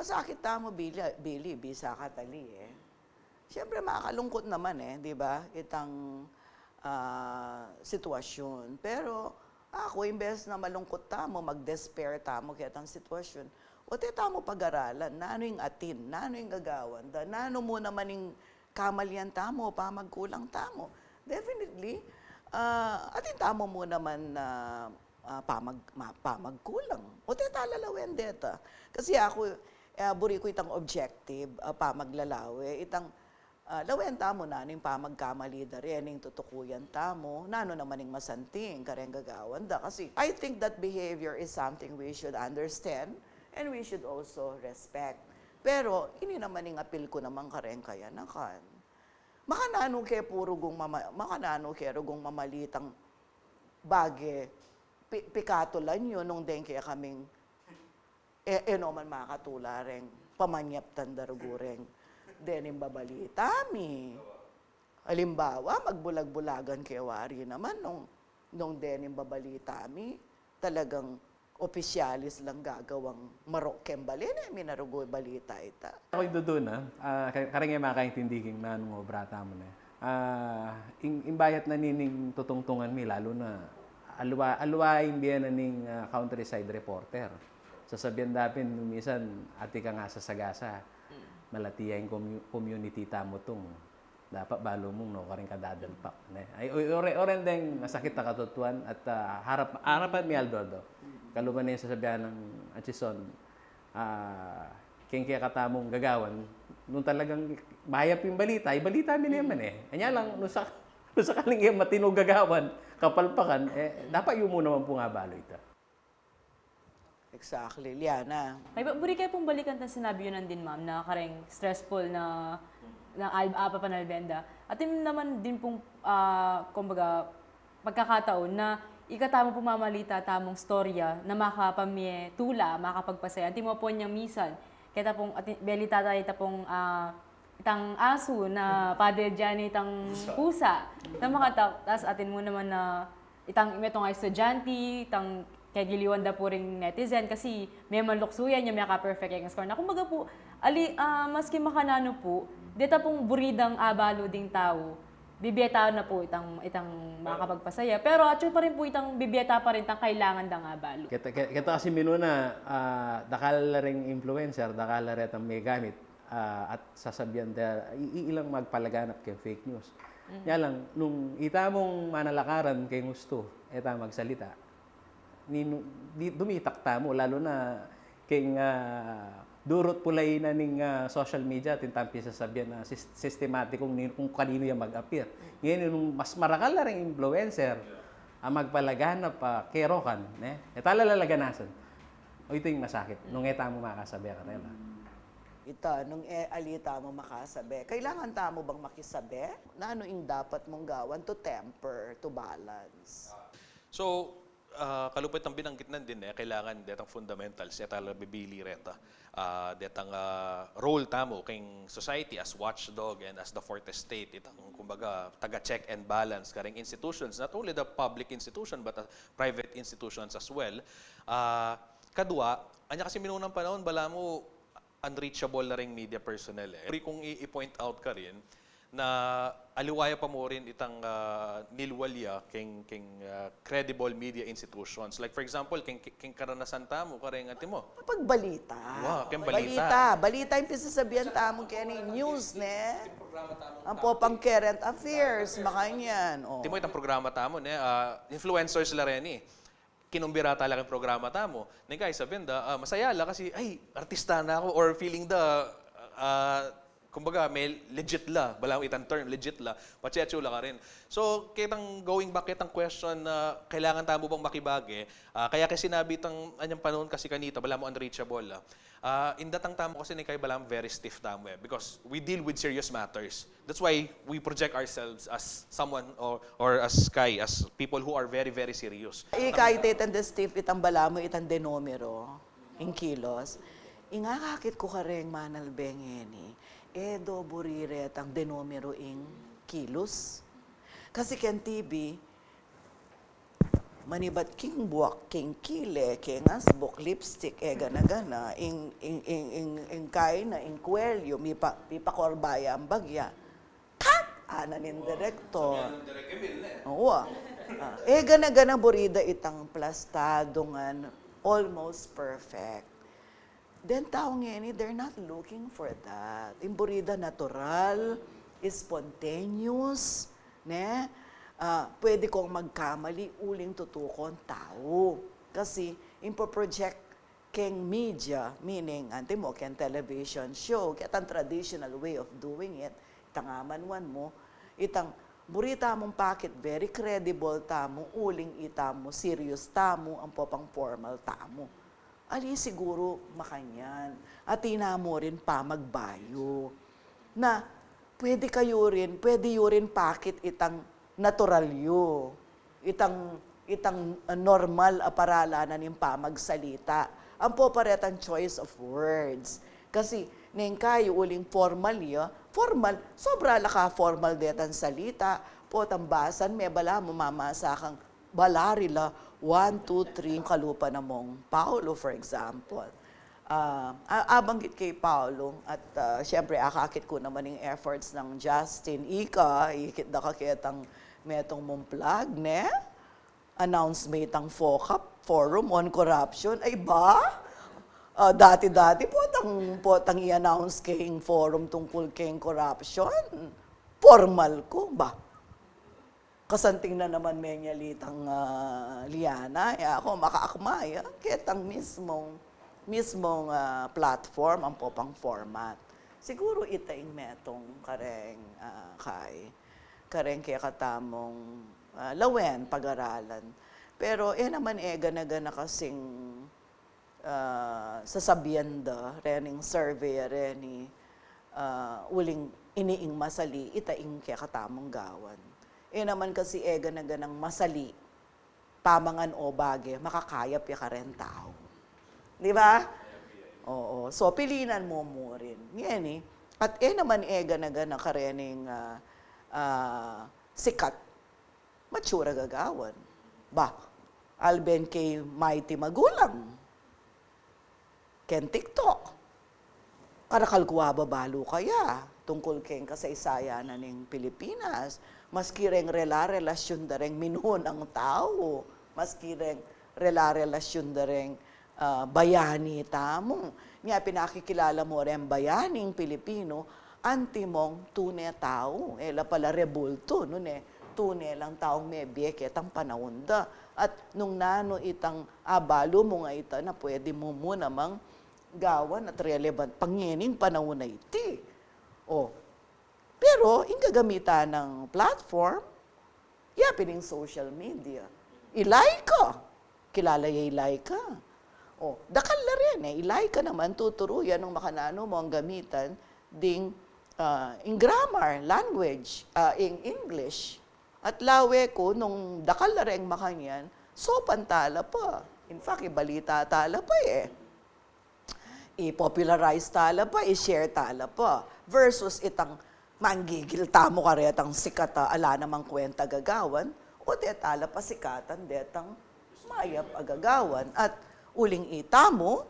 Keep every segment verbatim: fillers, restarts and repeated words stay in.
Masakit tamu, Billy, Billy, bisa ka tali, e. Siyempre, makakalungkut naman, e, di ba? Itang, ah, sitwasyun. Pero, aku, imbes na malungkut tamu, mag-despair tamu ketang sitwasyun, ote tamu pag-aralan, nanu ing atin, nanu ing gagawan da, nanu mu naman ing kamalian tamu, pamagkulang tamu. Definitely, ah, atin tamu mu naman na, ah, pamag-, ma-, pamagkulang. Ote ta lalawen deta. Kasi aku, e, buri ku itang objective, ah, pamaglalawe, itang, ah, lawen tamu nanu ing pamagkamali da reni, ing tutukuyan tamu, nanu naman ing masanting kareng gagawan da. Kasi I think that behavior is something we should understand and we should also respect. Pero ini naman ing apil ku naman kareng kayanakan. Makananu ke pu rugung mama-, makananu ke rugung mamalitang bage, pi-, pikatulan yu nung deng kekaming, e, e no man makatula reng pamanyaptan da rugu reng dening babalita mi. Alimbawa, magbulag-bulagan ke wari naman nung, nung dening babalita mi, talagang opisyalis lang gagawang marok keng bale ne, minarugu balita ita. Aku ing dudun, ah, ka-, kareng e makaintindi king nanung obra tamu ne. Ah, ing, ing bayat na nining tutungtungan mi, lalu na aliwa, aliwa ing bie na ning, ah, countryside reporter. Sasabian da pin, minsan, atin kang asasagasa, malati ya ing commu-, community tamu tung. Dapat balu mung nukarin kadadalpak, ne? Ay, o-, ore-, oren deng masakit a katutuan at, ah, harap, harapan mi aldo-aldo. Kaluban ne ing sasabian nang Atchison, ah, keng kekatamung gagawan, nung talagang mayap ing balita, ibalita mi ne man, e. Anya lang, nung sa-, nung sakaling e matinung gagawan, kapalpakan, e, dapat yu mu naman pung abalu ita. Exactly. Liana. Ay, ba-, buri ke pung balikan itang sinabi yu nandin, ma'am, na kareng stressful na, na al-, apa panalben da. Atin naman din pung, ah, kumbaga, pagkakataon na ikatamu pung mamalita tamung istorya na makapamie tula, makapagpasaya. Antimo pung inyang misan, keta pung, atin, belita ta ita pung, ah, itang asu na pade dyan itang pusa. Pusa. Tama ka, ta-, tas atin mu naman na itang metung a estudyante, itang kegiliwan da pu ring netizen kasi memaluksu ya, nya meka-perfect ya ing score na. Kumbaga pu, ali, ah, maski makananu pu, deta pung buri dang abalu ding tau, bibie ta na pu itang, itang makapagpasaya. Pero atyu pa rin pu itang bibie ta pa rin itang kailangan dang abalu. Keta, ke-, keta kasi minuna, ah, dakal la ring influencer, dakal la retang megamit, ah, at sasabian da, i-, i-, ilang magpalaganap keng fake news. Nya lang, nung ita mung manalakaran keng ustu, e ta magsalita. Ninu-, di-, dumitak tamu, lalu na keng, ah, durut pulai na ning, ah, social media, atin tang pisasabian na sis-, sistematikung ni-, kung kaninu ya mag-appear. Ngeni nung mas marakal la ring influencer a magpalaganap pa kerokan, ne? E ta la lalaganasan. O, itu ing masakit, nung e tamu makasabe karela. Ita, nung e, ali tamu makasabe. Kailangan tamu bang makisabe? Nanu ing dapat mung gawan to temper, to balance? So, ah, kalupa itang binanggit nandin, e, kailangan detang fundamentals, e ta la bibili reta. Ah, detang, ah, role tamu keng society as watchdog and as the fourth estate, itang, kumbaga, taga-check and balance kareng institutions, not only the public institution but, ah, private institutions as well. Ah, kadua, anya kasi minunang panahon, balamu, unreachable na ring media personnel, e. Buri kung i-, i-point out karin na aliwa ya pa mu rin itang, ah, nilwal ya keng, keng, ah, credible media institutions. Like, for example, keng, keng karanasan tamu, kareng antimo. Pagbalita. Wa, keng balita. Balita. Balita ing pisasabian tamu keni, news, ne? Ampo pang current affairs, makanyan, o. Antimo itang programa tamu, ne? Ah, influencers la reni. Kinumbira ta la keng programa tamu. Neng kai sabian da, ah, masaya la kasi, ay, artista na aku, or feeling da, ah, kumbaga, me legit la, balamu itang term, legit la, patse atsu la karin. So, ketang going back, ketang question na kailangan tamu bang makibage, ah, kaya ke sinabi itang anyang panahon kasi kanita, balamu unreachable la. Ah, ing datang tamu kasi neng kai balamu very stiff tamu, e, because we deal with serious matters. That's why we project ourselves as someone or, or as kai, as people who are very, very serious. Ika ita, itang de stiff, itang balamu, itang denumero ing kilos. Ing akakit ku kareng manalbe ngeni, e do buri retang denumero ing kilos. Kasi keng T V, Manibat king buak, king kile, king asbuk, lipstick, e gana-gana, ing, ing, ing, ing, ing kaina, ing kwelyo, mipa, mipakorba ya ing bagya. Cut! Ana ning direktor. Sabian ng Direk Emil na eh. Oo, ah. Ah, e gana-gana buri da itang plastado ngan almost perfect. Then tau ngeni, they're not looking for that. Ing buri da natural, spontaneous, ne? Ah, pwede kong magkamali, uling tutu kong tau. Kasi, ing project keng media, meaning, antimo, keng television show, ketang traditional way of doing it, itang amanuan mu, itang buri tamung pakit, very credible tamu, uling itamu, serious tamu, ampo pang formal tamu. Ali siguru makanyan. Atin na mu rin pamagbayu. Na, pwede kayu rin, pwede yu rin pakit itang natural yu. Itang, itang, ah, normal a paralanan ning pamagsalita. Ampo pa retang choice of words. Kasi, neng kayu uling formal ya, formal, sobra la ka formal detang salita, potang basan me bala mu mamasa kang Balarila, one, two, three, kalupa na mong Paolo, for example. Ah, a-, abanggit kay Paolo, at, ah, siyempre, akakit ku naman ing efforts nang Justin. Ika, ikit da ka ketang metung mung plug, ne? Announce me itang FOCAP, Forum on Corruption. Ay ba? Ah, dati-dati, potang, potang i-announce keng forum tungkul keng corruption. Formal ku, ba? Kasanting na naman me nyalitang, ah, Liana, e aku makaakma ya, ketang mismung, mismung, ah, platform, ampo pang format. Siguru ita ing metung kareng, ah, kay, kareng kekatamung, ah, lawen, pag-aralan. Pero, e naman e gana-gana kasing ah, sasabian da, rening survey, reni, ah, uling ini ing masali, ita ing kekatamung gawan. E naman kasi e gana-ganang masali, pamangan o bage, makakayap ya karen tau. Di ba? Oo. So, pilinan mu mu rin. Ngeni, at e naman e gana-gana karening, ah, ah, sikat, mature a gagawan. Ba, alben kay Mighty Magulang. Keng TikTok. Karakal ku ababalu kaya tungkul keng kasaysayan na ning Pilipinas. Maski reng rela-, relasyun da reng minunang tau. Maski reng rela-, relasyun da reng ah, bayani tamu. Nya, pinakikilala mu reng bayaning Pilipinu, antimong tune tau, e la pala rebultu, nune, tune lang taung mebie ketang panaun da. At nung nanu itang abalu mu nga ita na pwede mu mu namang gawan at relevant pa ngening panaun a iti. O, pero ing gagamitan nang platform, ya pin ing social media. I Laika. Kilala ye i Laika? O, dakal la rin e. I Laika naman tuturu ya nung makananu mung gamitan ding, ah, ing grammar, language, ah, ing English. At lawe ku, nung dakal la ring makanyan, sopan tala pa. In fact, ibalita tala pa e. I-popularize tala pa, i-share tala pa. Versus itang manggigil tamu karetang sikat a ala namang kwenta gagawan, o te tala pa sikatan detang mayap a gagawan. At uling itamu,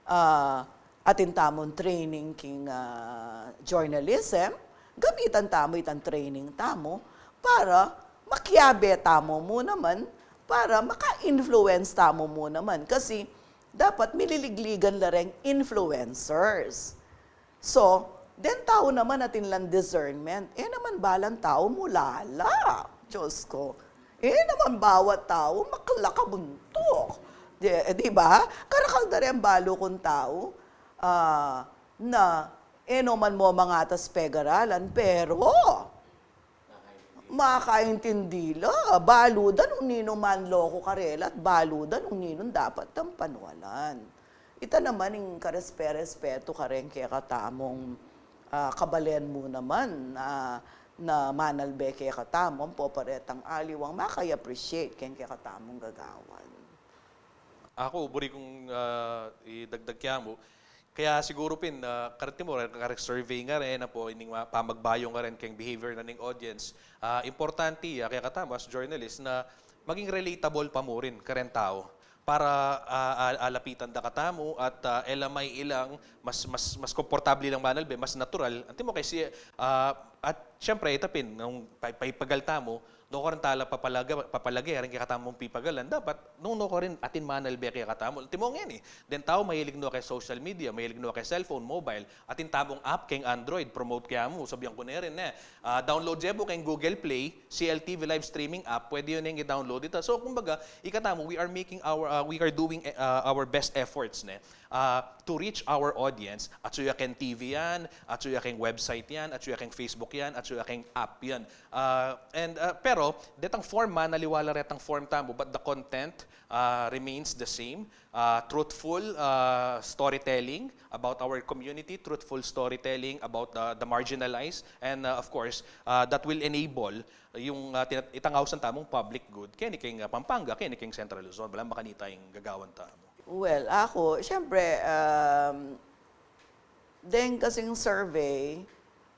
ah, atin tamung training king, ah, journalism, gamitan tamu itang training tamu para makiabe tamu mu naman, para maka-influence tamu mu naman. Kasi dapat mililigligan la reng influencers. So, den tau naman atin lang discernment. E naman balang tau mulala. Diyos ko. E naman bawat tau makalakabuntok. Di, di ba? Karakal da reng balu kung tau, ah, na e no man mu mangatas pag-aralan, pero makaintindi la, balu da nung ninung manloko karela, at balu da nung ninung dapat dang panwalan. Ita naman ing karespe-respetu kareng kekatamung, ah, kabalen mu naman, ah, na manalbe kekatamu, ampo pa retang aliwang maka-appreciate keng kekatamung gagawan. Aku, buri kung, ah, idagdag kaya mu, kaya siguru pin, ah, kareti mu, kareng survey ngara, e, na pu, ining ma-, pamagbayu ngara keng behavior na ning audience. Ah, importante, ah, kekatamu as journalist na maging relatable pa mu rin karen tau para, ah, ah, alapitan da katamu at, ah, e la may ilang mas, mas, mas komportable lang manalbe, mas natural. Antimo kaysi, ah, at siyempre, ita pin, nung pa-, paipagal tamu, nukarin tala papalaga-, papalage, rin kekatamung pipagalan, dapat, nung nukarin atin manalbe kekatamu. Antimo ngeni, deng tau mahilig no keng social media, mahilig no keng cellphone, mobile, atin tamung app keng Android, promote ke mu, sabian ku ne rin, ne. Ah, download ye mu keng Google Play, C L T V live streaming app, pwede yu neng i-download ita. So, kumbaga, ikatamu, we are making our, ah, we are doing, ah, our best efforts, ne, ah, to reach our audience. Atsu ya keng T V yan, atsu ya keng website yan, atsu ya keng Facebook yan, atsu ya keng app yan. Ah, and, ah, pero, detang form, manaliwa la retang form tamu, but the content, ah, remains the same. Ah, truthful, ah, storytelling about our community, truthful storytelling about the, the marginalized, and, ah, of course, ah, that will enable yung, ah, tinat-, itang ausan tamung public good, keni keng, ah, Pampanga, keni keng Central Luzon, bala makanita ing gagawan tamu. Well, aku, siyempre, um, deng kasing survey,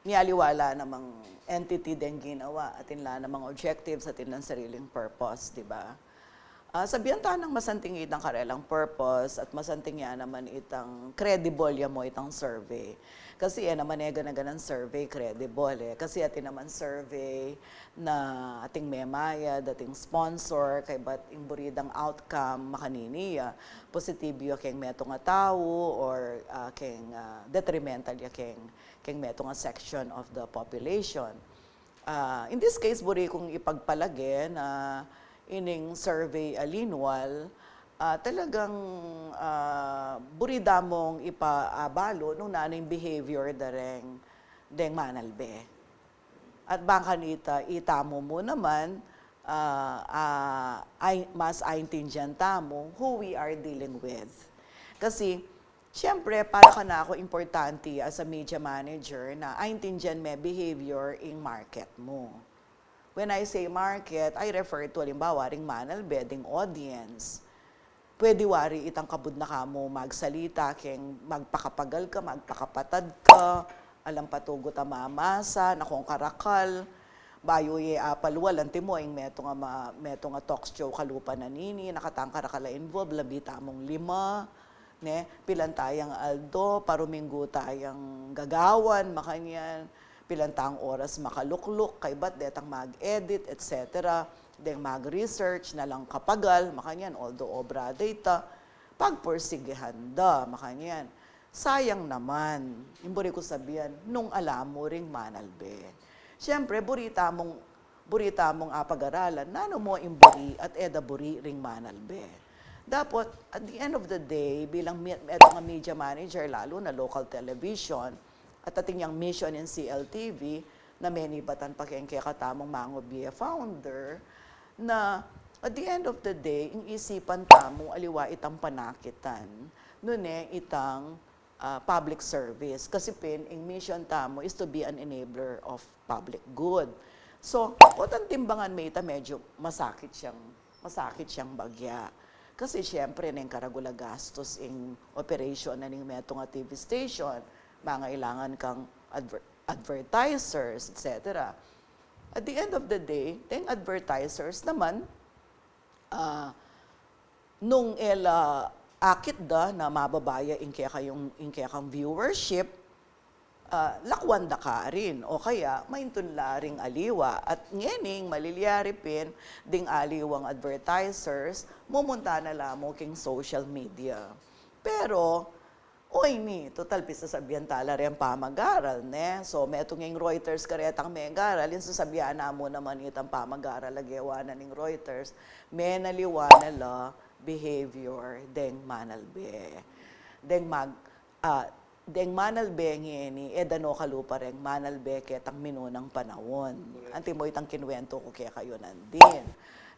mialiwa la namang entity deng ginawa, atin la namang objectives, atin lang sariling purpose, di ba? Ah, sabian ta nang masanting itang karelang purpose at masanting ya naman itang credible ya mu itang survey. Kasi e naman e gana-ganang survey credible e. Kasi atin naman survey na ating memayad, ating sponsor, kaybat ing buri dang outcome makanini ya, positibo ya keng metung a tau or, ah, keng, ah, detrimental ya keng, keng metung a section of the population. Ah, in this case, buri kung ipagpalage na ining survey a linwal, ah, talagang, ah, buri da mung ipaabalu nung nanu ing behavior da reng deng manalbe. At bang kanita, itamu mu naman, ah, ah, ay, mas aintindian tamu who we are dealing with. Kasi, siyempre, para kanaku importante as a media manager na aintindian me behavior ing market mu. When I say market, I refer to, halimbawa, ring manalbe, ding audience. Pwede wari itang kabud na ka mu magsalita, keng magpakapagal ka, magpakapatad ka, alang patugut a mamasa, nakung karakal, bayu ye apalwal, antimo ing metung a ma-, metung a talk show kalupa na nini, nakatang karakal a involve, labi tamung lima, ne, pilan tayang aldo, paruminggu tayang gagawan, makanyan, pilan tang oras makalukluk, kaybat detang mag-edit, et cetera. Deng mag-research, nalang kapagal, makanyan, although obra da ita, pagpursigihan da, makanyan. Sayang naman, ing buri ku sabian, nung ala mu ring manalbe. Siyempre, buri tamung, buri tamung apag-aralan, nanu mu ing buri at e da buri ring manalbe. Dapot, at the end of the day, bilang mi-, etang media manager, lalu na local television, at atin yang mission in C L T V, na menibatan pa keng kekatamung mangubie founder, na at the end of the day, ing isipan tamu, aliwa itang panakitan, nune itang, ah, public service. Kasi pin, ing mission tamu is to be an enabler of public good. So, o, timbangan me ita, medyo masakit yang, masakit yang bagya. Kasi siyempre, neng karagul a gastus ing operation na ning metung a T V station, mangailangan kang adver-, advertisers, et cetera. At the end of the day, deng advertisers naman, ah, nung e la akit da na mababa ya ing kekayung, ing kekang viewership, ah, lakwan da karin, o kaya maintun la ring aliwa. At ngening malilyari pin, ding aliwang advertisers, mumunta na la mu king social media. Pero, o ini, total, pisasabian tala reng pamag-aral, ne? So, metung ing Reuters karetang megaral, ing sasabian na mu naman itang pamag-aral a gewa na ning Reuters, menaliwa na la behavior deng manalbe. Deng mag-, ah, deng manalbe ngeni, e da no kalupa reng manalbe ketang minunang panaun. Correct. Antimo itang kinuwentu ku kekayu nandin.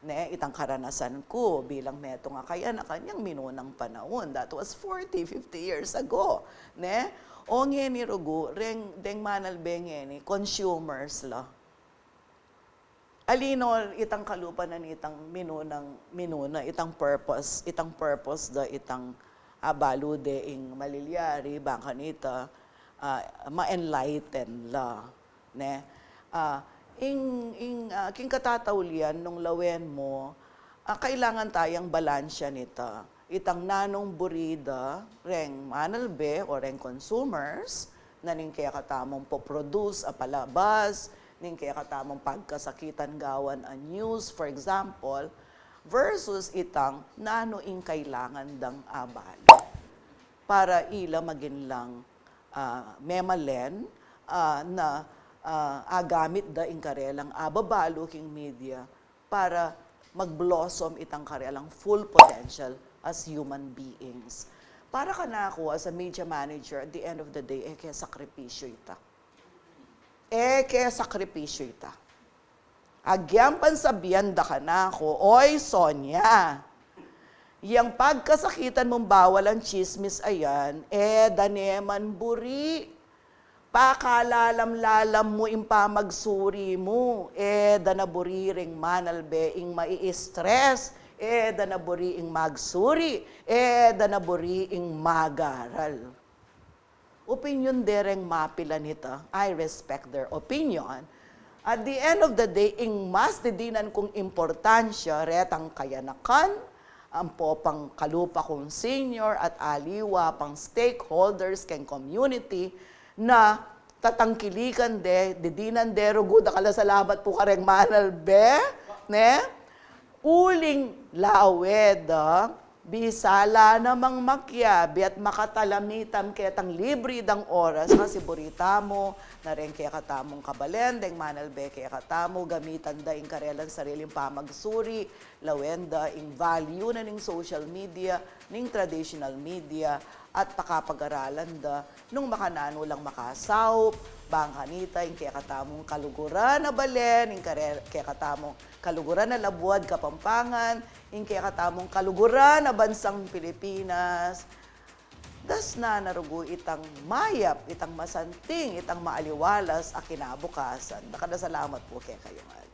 Ne, itang karanasan ku bilang metung a kayanakan yang minunang panaun. That was forty, fifty years ago. Ne? O ngeni rugu, reng, deng manalbe ngeni, consumers la. Ali no itang kalupa na nitang minunang, minuna, itang purpose, itang purpose da, itang abalu de ing malilyari, bang kanita, ah, ma-enlighten la. Ne? Ah, ing, ing, ah, king katataulian nung lawen mu, Ah, kailangan tayang balansya nita. Itang nanung buri da reng manalbe o reng consumers, na ning kekatamung poproduce a palabas, ning kekatamung pagkasakitan gawan a news, for example, versus itang nanu ing kailangan dang abalu para ila magin lang, ah, memalen, ah, na, ah, agamit da ing karelang ababalu king media para mag-blossom itang karelang full potential as human beings. Para kanaku, as a media manager, at the end of the day, e ke sakripisyo ita. E ke sakripisyo ita. Agyang pansabian da kanaku, "Oy, Sonia, yang pagkasakitan mung bawal ang tsismis a yan, e da ne man buri. Pakalalam-lalam mu ing pamagsuri mu, e da na buri ring manalbe ing mai-stress, e da na buri ing magsuri, e da na buri ing magaral." Opinyon de reng mapilan ita, I respect their opinion. At the end of the day, ing mas didinan kung importansya retang kayanakan, ampo pang kalupa kung senior at aliwa pang stakeholders keng community na tatangkilikan de, didinan de rugu. Dakal a salamat pu kareng manalbe, ne? Uling lawe da, bisa la namang makiabe at makatalamitam ketang libre dang oras, kasi buri tamu na reng kekatamung kabalen deng manalbe kekatamu, gamitan da ing karelang sariling pamagsuri, lawen da ing value na ning social media, ning traditional media, at pakapag-aralan da nung makananu lang makasaup, bang kanita ing kekatamung kaluguran a balen, ing kare-, kekatamung kaluguran a labuad Kapampangan, ing kekatamung kaluguran a bansang Pilipinas. Dasnan na rugu itang mayap, itang masanting, itang maaliwalas a kinabukasan. Dakal a salamat pu kekayu ngan.